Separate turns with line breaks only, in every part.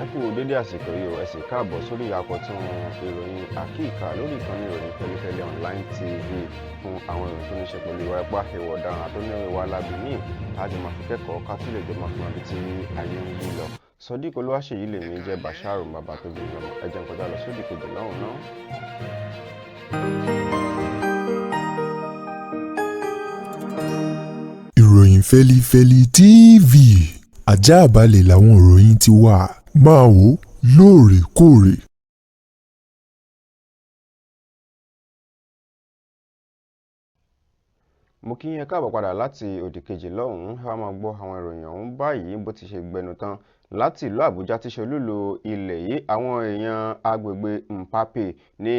Ẹ kú dédé àsìkò yìí o, ẹ sì káàbọ̀ sórí àkọ́tún ìròyìn àkíkà lórí ìkànnì ìròyìn Fẹ́lifẹ́li Online TV fún àwọn ìròyìn tó ní ṣe pẹ̀lú ìwà ipá, ìwà ọ̀daràn àti onírúurú ìwà láabi míì láti máa fi kẹ́kọ̀ọ́ ká tún lè jọ máa fi mọ ibi tí ayé ń yí lọ. Sodiq Olúwaṣèyí lèmi jẹ́ Basharu bàbá tó bí lọ́mọ. Ẹ jẹ́ n kọjá lọ sódì kejì lọ́hùn náà.
Ìròyìn Fẹ́lifẹ́li TV àjààbálẹ̀ làwọn ìròyìn ti wà, máa wò ó lóòrèkóòrè.
Mo kí yín ẹ káàbọ̀ padà láti òdì kejì lọ́hùn-ún. Ẹ wá máa gbọ́ àwọn ìròyìn ọ̀hún báyìí bó ti ṣe gbẹnu tán láti ìlú Àbújá tí ṣe olúìlú ilẹ̀ yìí. Àwọn èèyàn agbègbè Mpape ní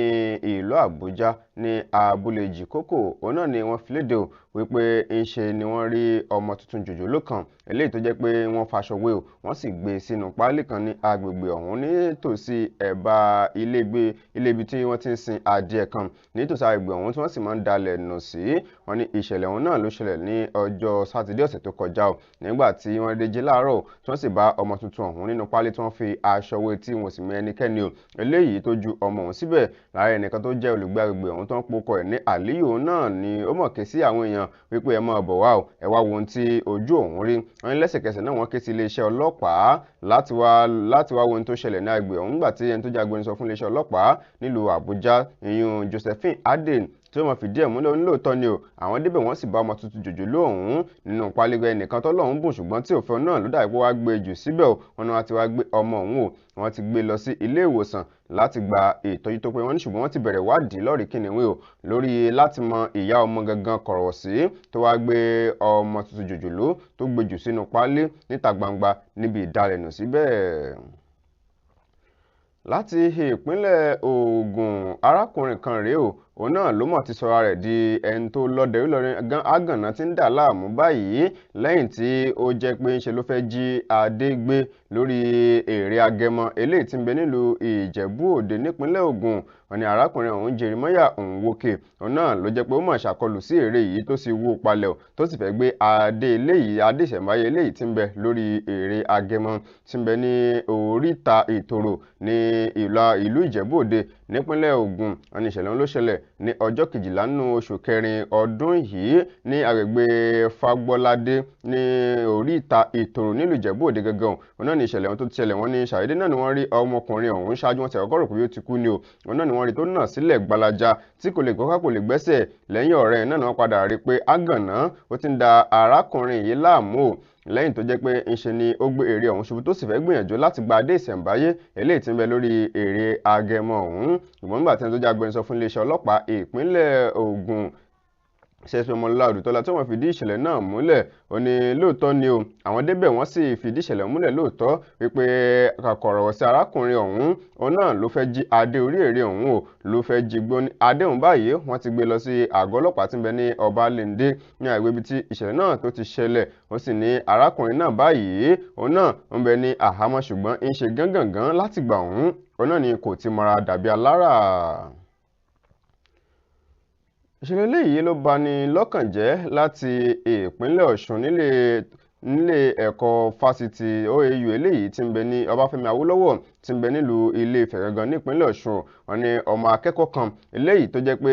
ìlú Àbújá ní abúlé Jìkókò òun náà ni wọ́n fi léde o wípé ńṣe ni wọ́n rí ọmọ tuntun jòjòló kan eléyìí tó jẹ́ pé wọ́n faṣọ wé o, wọ́n sì gbé e sínú páálí kan ní agbègbè ọ̀hún nítòsí ẹ̀bá ilégbé ilé ibi tí wọ́n ti ń sin adìẹ kan nítòsí agbègbè ọ̀hún tí wọ́n sì máa ń dalẹ̀ nù sí. Wọ́n ní ìṣẹ̀lẹ̀ ọ̀hún náà ló ṣẹlẹ̀ ní ọjọ́ Sátidé ọ̀sẹ̀ tó kọjá o, nígbà tí wọ́n dé jí láàárọ̀ tí wọ́n sì bá ọmọ tuntun ọ̀hún nínú páálí tí wọ́n fi aṣọ wé tí wọn sì mọ ẹnikẹ́ni o eléyìí tó ju ọmọ ọ̀hún síbẹ̀. Lára ẹnìkan tó jẹ́ olùgbé agbègbè ọ̀hún tó ń pokọ ẹ̀ ní Àlíyù náà ni ó mọ̀ ké sí àwọn èèyàn wípé ẹ máa bọ̀ wá o, ẹ wá wo ohun tí ojú òun rí. Wọ́n ní lẹ́sẹ̀kẹsẹ̀ náà wọ́n ké sí iléeṣẹ́ ọlọ́pàá láti wá wo ohun tó ṣẹlẹ̀ ní agbègbè ọ̀hún nígbà tí ẹni tó jẹ́ agbẹnusọ fún iléeṣẹ́ ọlọ́pàá nílùú Àbújá, ìyún Josephine Adé, tí ó máa fìdí ẹ̀ múlẹ̀ lóòótọ́ ni o, àwọn débẹ̀ wọ́n sì bá ọmọ tuntun jòjòló ọ̀hún nínú páálí ẹnìkan tọ́lọ́hún bùn, ṣùgbọ́n tí òfin náà ló dàbí pé wàá gbé jù síbẹ̀ o. Wọ́n ní wọ́n ti wá gbé ọmọ ọ̀hún o, wọ́n ti gbé lọ sí ilé ìwòsàn láti gba ìtọ́jú tó pé. Wọ́n ní ṣùgbọ́n wọ́n ti bẹ̀rẹ̀ wádìí lọ́rìí kìnìún o lórí láti mọ ìyá ọmọ gangan kọ̀rọ̀ sí tó wá gbé ọmọ tuntun jòjòló tó gbé jù sínú páálí níta gbangba níbi ìdalẹ̀nù síbẹ̀. Láti ìpínlẹ̀ Ògùn, arákùnrin kan rèé o, òun náà ló mọ̀ ti sọra rẹ̀ di ẹni tó lọ́dẹ Ìlọrin àgànná tí ń dà láàmú báyìí lẹ́yìn tí ó jẹ́ pé ńṣe ló fẹ́ jí adé gbé lórí èrè agẹmọ eléyìí tí ń bẹ nílùú Ìjẹ̀bú Òde nípínlẹ̀ Ògùn. Wọ́n ní arákùnrin ọ̀hún Jeremiah Nwoke òun náà ló jẹ́ pé ó mọ̀ ṣàkọlù sí ère yìí tó sì wó palẹ̀ tó sì fẹ́ gbé adé eléyìí, adé ìṣẹ̀mbáyé eléyìí tí ń bẹ lórí èrè agẹmọ tí ń bẹ ní oríta Ìtòrò ní ìlú Ìjẹ̀bú Òde nípínlẹ̀ Ògùn. Wọ́n ní ìṣẹ̀lẹ̀ ọ̀hún ló ṣẹlẹ̀ ní ọjọ́ kejìlá nínú oṣù kẹrin ọdún yìí ní agbègbè Fagbọ́ládé ní oríta Ìtòrò nílùú Ìjẹ̀bú Òde gangan. Òun náà ní ìṣẹ̀lẹ̀ ọ̀hún tó ti ṣẹlẹ̀. Wọ́n ní ṣàdédé náà ni wọ́n rí ọmọkùnrin ọ̀hún ṣáájú wọn ti àkọ́kọ́ rò pé ó ti kú ni o. Òun náà ni wọ́n rí tó nà sílẹ̀ gbalaja tí kò lè gbọ́ká kò lè gbẹ́sẹ̀. Lẹ́yìn ọ̀rẹ́ náà ni wọ́n padà rí pé àgànná ó ti ń da arákùnrin yìí láàmú o, lẹ́yìn tó jẹ́ pé ńṣe ni ó gbé ère ọ̀hún ṣubú tó sì fẹ́ gbìyànjú láti gba adé ìṣẹ̀ǹbáyé eléyìí tí ń bẹ lórí ère agẹmọ ọ̀hún. Ṣùgbọ́n nígbà tí ẹni tó jẹ́ agbẹnusọ fún iléeṣẹ́ ọlọ́pàá ìpínlẹ̀ Ògùn CSP Ọmọlọ́lá Odùtọ́lá tí wọ́n fìdí ìṣẹ̀lẹ̀ náà múlẹ̀, ó ní lóòótọ́ ni o, àwọn débẹ̀ wọ́n sì fìdí ìṣẹ̀lẹ̀ múlẹ̀ lóòótọ́ wípé kàkọ̀rọ̀ sí arákùnrin ọ̀hún òun náà ló fẹ́ jí adé orí ère ọ̀hún o, ló fẹ́ jí gbó ní adé ọ̀hún báyìí. Wọ́n ti gbé lọ sí àgọ́ ọlọ́pàá tí ń bẹ ní Ọbalẹ́ndé ní àgbègbè ibi tí ìṣẹ̀lẹ̀ náà tó ti ṣẹlẹ̀. Ó sì ní arákùnrin náà báyìí òun náà ń bẹ ní àhámọ́, ṣùgbọ́n ń ṣe gángàngán láti gbà ọ̀hún òun náà ni kò ti mọra dàbí alára. Ìṣẹ̀lẹ̀ eléyìí ló bani lọ́kàn jẹ́ láti ìpínlẹ̀ Ọ̀ṣun nílé ẹ̀kọ́ fásitì OAU eléyìí tí ń bẹ ní Ọbáfẹ́mi Awólọ́wọ̀ tí ń bẹ nílùú Ilé-Ifẹ̀ gangan nípínlẹ̀ Ọ̀ṣun. Wọ́n ní ọmọ akẹ́kọ̀ọ́ kan eléyìí tó jẹ́ pé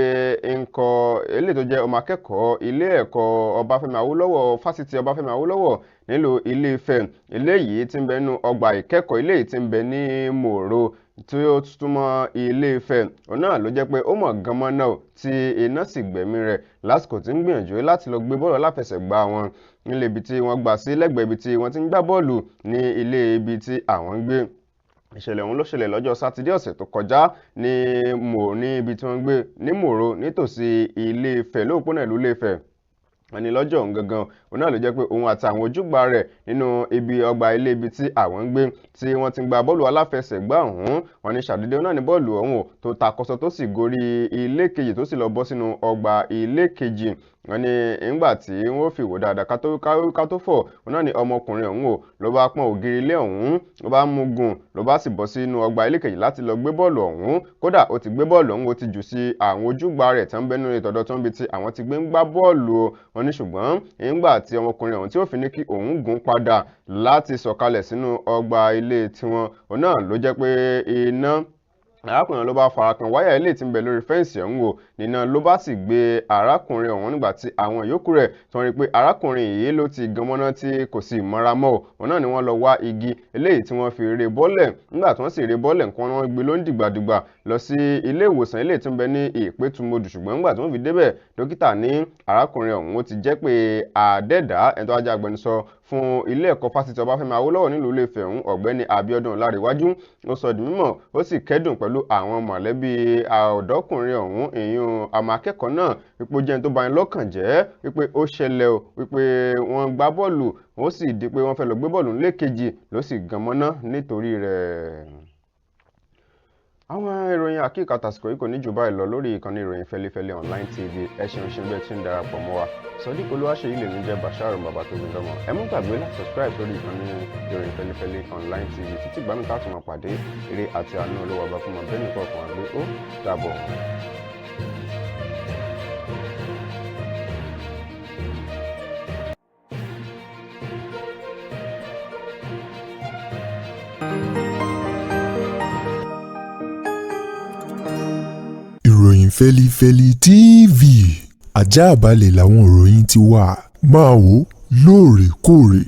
ń kọ́ eléyìí tó jẹ́ ọmọ akẹ́kọ̀ọ́ ilé ẹ̀kọ́ Ọbáfẹ́mi Awólọ́wọ̀ fásitì Ọbáfẹ́mi Awólọ́wọ̀ nílùú Ilé-Ifẹ̀ eléyìí tí ń bẹ nínú ọgbà ìkẹ́kọ̀ọ́ eléyìí tí ń bẹ ní Mòro tí ó túmọ̀ Ilé-Ifẹ̀ òun náà ló jẹ́ pé ó mọ̀ gan-an náà tí iná sì gbẹ̀mí rẹ̀ lásìkò tí ń gbìyànjú láti lọ gbé bọ́ọ̀lù aláfẹsẹ̀gbá wọn nílé ibi tí wọ́n gbà sí lẹ́gbẹ̀ẹ́ ibi tí wọ́n ti ń gbá bọ́ọ̀lù ní ilé ibi tí àwọn ń gbé. Ìṣẹ̀lẹ̀ ọ̀hún ló ṣẹlẹ̀ lọ́jọ́ Sátidé ọ̀sẹ̀ tó kọjá ní ní ibi tí wọ́n ń gbé ní Mòro nítòsí Ilé-Ifẹ̀ lóòpónà ìlú Ilé-Ifẹ̀. Wọ́n ní lọ́jọ́ òun gangan òun náà ló jẹ́ pé òun àti àwọn ojúgbà rẹ̀ nínú ibi ọgbà ilé ibi tí àwọn ń gbé tí wọ́n ti ń gba bọ́ọ̀lù aláfẹsẹ̀gbá ọ̀hún. Wọ́n ní ṣàdédé náà ní bọ́ọ̀lù ọ̀hún tó takọsọ tó sì gorí ilé kejì tó sì lọ bọ́ sínú ọgbà ilé kejì. Wọ́n ní ńgbà tí wọ́n fi wò dáadáa ká tó fọ̀ òun náà ní ọmọkùnrin ọ̀hún o ló bá pọ́n ògiri ilé ọ̀hún ló bá mú gùn ló bá sì bọ́ sínú ọgbà ilé kejì láti lọ gbé bọ́ọ̀lù ọ̀hún. Kódà ó ti gbé bọ́ọ̀lù ọ̀hún ó ti jù sí àwọn ojúgbà rẹ̀ tó ń bẹ nínú ìtọ́dọ̀ tó ń bi tí àwọn ti gbé ń gbá bọ́ọ̀lù o. Wọ́n ní ṣùgbọ́n ńgbà tí ọmọkùnrin ọ̀hún tí ó fi ní kí òun gùn padà láti sọ̀kalẹ̀ sínú ọgbà ilé tiwọn, òun náà ló jẹ́ pé iná arákùnrin ló bá fara kan wáyà ilé tí ń bẹ lórí fẹ́ǹsì ọ̀hún o, nínà ló bá sì gbé arákùnrin ọ̀hún nígbà tí àwọn yòókù rẹ̀ tí wọ́n rí pé arákùnrin yìí ló ti gan mọ́ná tí kò sì mọ́ra mọ́ o, òun náà ni wọ́n lọ wá igi eléyìí tí wọ́n fi ré bọ́lẹ̀. Nígbà tí wọ́n sì ré bọ́lẹ̀ nǹkan, wọ́n gbé ló ń dìgbàdìgbà lọ sí ilé ìwòsàn eléyìí tí ń bẹ ní Ìpẹ́tùmọdù. Ṣùgbọ́n nígbà tí wọ́n fi débẹ̀, dókítà ní arákùnrin ọ̀hún ó ti jẹ́ pé àdẹ́dá. Ẹni tó wá jẹ́ agbẹnusọ fún ilé ẹ̀kọ́ fásitì Ọbáfẹ́mi Awólọ́wọ̀ nílùú Ilé-Ifẹ̀ ọ̀hún, Ọ̀gbẹ́ni Abíọ́dún Ọláréwájú, ó sọ di mímọ̀, ó sì kẹ́dùn pẹ̀lú àwọn mọ̀lẹ́bí ọ̀dọ́kùnrin ọ̀hún, ìyún àmọ́ akẹ́kọ̀ọ́ náà, wípé ó jẹ́ ẹni tó bani lọ́kàn jẹ́ wípé ó ṣẹlẹ̀ o, wípé wọ́n gbá bọ́ọ̀lù, ó sì di pé wọ́n fẹ́ lọ gbé bọ́ọ̀lù nílé-kejì ló sì gan mọ́ná nítorí rẹ̀. Àwọn ìròyìn àkíkà tàsìkò yìí kò ní jù báyìí lọ lórí ìkànnì ìròyìn Fẹlifẹli Online TV. Ẹ ṣeun ṣeun bẹ́ẹ̀ tí ń darapọ̀ mọ́ wa. Sodiq Olúwaṣeyìí lèmi jẹ́, Bashir bàbá tó gbin lọ́mọ. Ẹ mú gbàgbé láti subscribe sórí ìkànnì ìròyìn Fẹlifẹli Online TV títí gbàmí tá a tún máa pàdé. Eré àti àánú olówó ọba fún ọmọ bẹ́ẹ̀ nìkan kan àgbẹ̀ ó dàbọ̀.
Ìròyìn Fẹlifẹli TV, àjààbalẹ̀ làwọn ìròyìn ti wà. Máa wò lóòrèkóòrè.